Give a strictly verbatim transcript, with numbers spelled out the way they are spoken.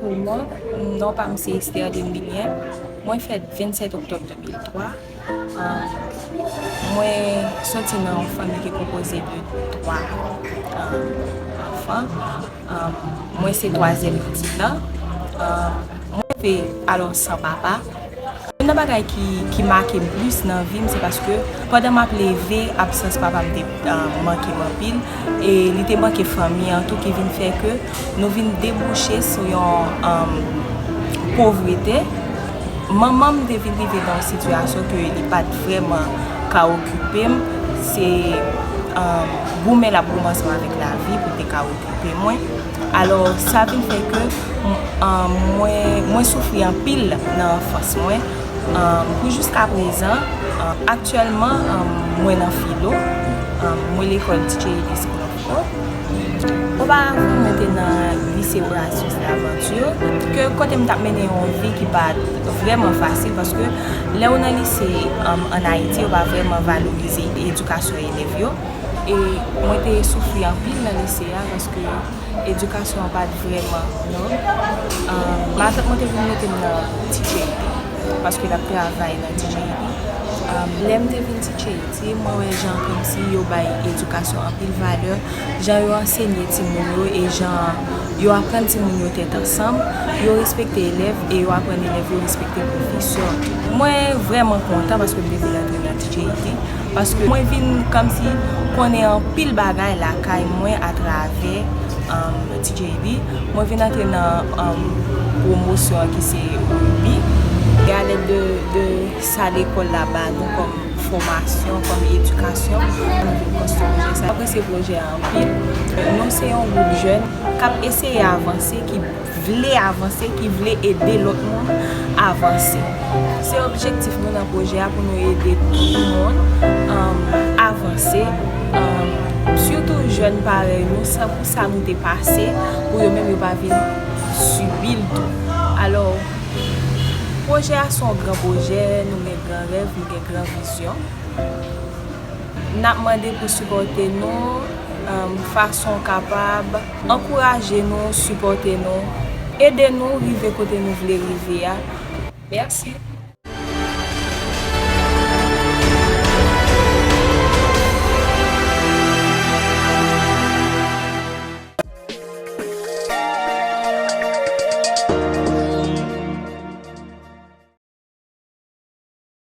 Mwen, non pa m se Esterline Milien. Mwen fèt vennsèt oktòb de mil twa. Um, mwen soti nan yon fanmi ki konpoze de twa, um, anfan. Um, mwen se twazyèm pitit la. Um, mwen leve, alò, san papa. Youn nan bagay ki, ki make m plis nan vi m, se paske pandan m ap leve, absans papa m te, uh, manke m anpil, e li te manke fanmi an tou, ki vin fè ke nou vin debouche sou yon, um, povrete. Manman m te vin rive nan yon sitiyasyon ke li pa t vrèman ka okipe m. Se, um, goumen l ap goumen ansanm avèk lavi pou l te ka okipe mwen. Alò, sa vin fè ke, um, mwen, mwen soufri anpil nan anfans mwen. Um, pou jiskaprezan, um, aktyèlman, um, mwen nan filo. Um, mwen lekòl T J E D School of Law. Oparavan, mwen te nan lise Horatius Laventure, ke kote m t ap mennen yon vi ki pa t vrèman fasil, paske lè w nan lise, um, ann Ayiti, yo pa vrèman valorize edikasyon elèv yo. E mwen te soufri anpil nan lise a, paske edikasyon an pa t vrèman nòb. Um, matant mwen te vin mete m nan T J E D, paske l ap travay nan T J E D. Um, lè m te vin T J E D, mwen wè jan kòmsi yo bay edikasyon anpil valè, jan yo ansenye timoun yo e jan yo aprann timoun yo tèt ansanm, yo respekte elèv e yo aprann elèv yo respekte pwofesè. Mwen vrèman kontan paske m te vin antre nan T J E D, paske mwen vin kòmsi konnen anpil bagay lakay mwen atravè, um, T J E D. Mwen vin antre nan, um, pwomosyon an ki se Ruby. E alèd de, de sa lekòl la ba nou kòm fòmasyon, kòm edikasyon, nou vin konstwi pwojè sa. Apresye pwojè a anpil. Nou se yon gwoup jèn k ap eseye avanse, ki vle avanse, ki vle ede lòt moun avanse. Se objektif nou nan pwojè a, pou nou ede tout moun, um, avanse, um, sitou jèn parèy nou, sa pou sa nou te pase, pou yo menm yo pa vin sibi l tou. Alò, pwojè a se yon gran pwojè, nou gen gran rèv, nou gen gran vizyon. N ap mande pou sipòte nou, um, fason w kapab ankouraje nou, sipòte nou, ede nou rive kote nou vle rive a. Mèsi.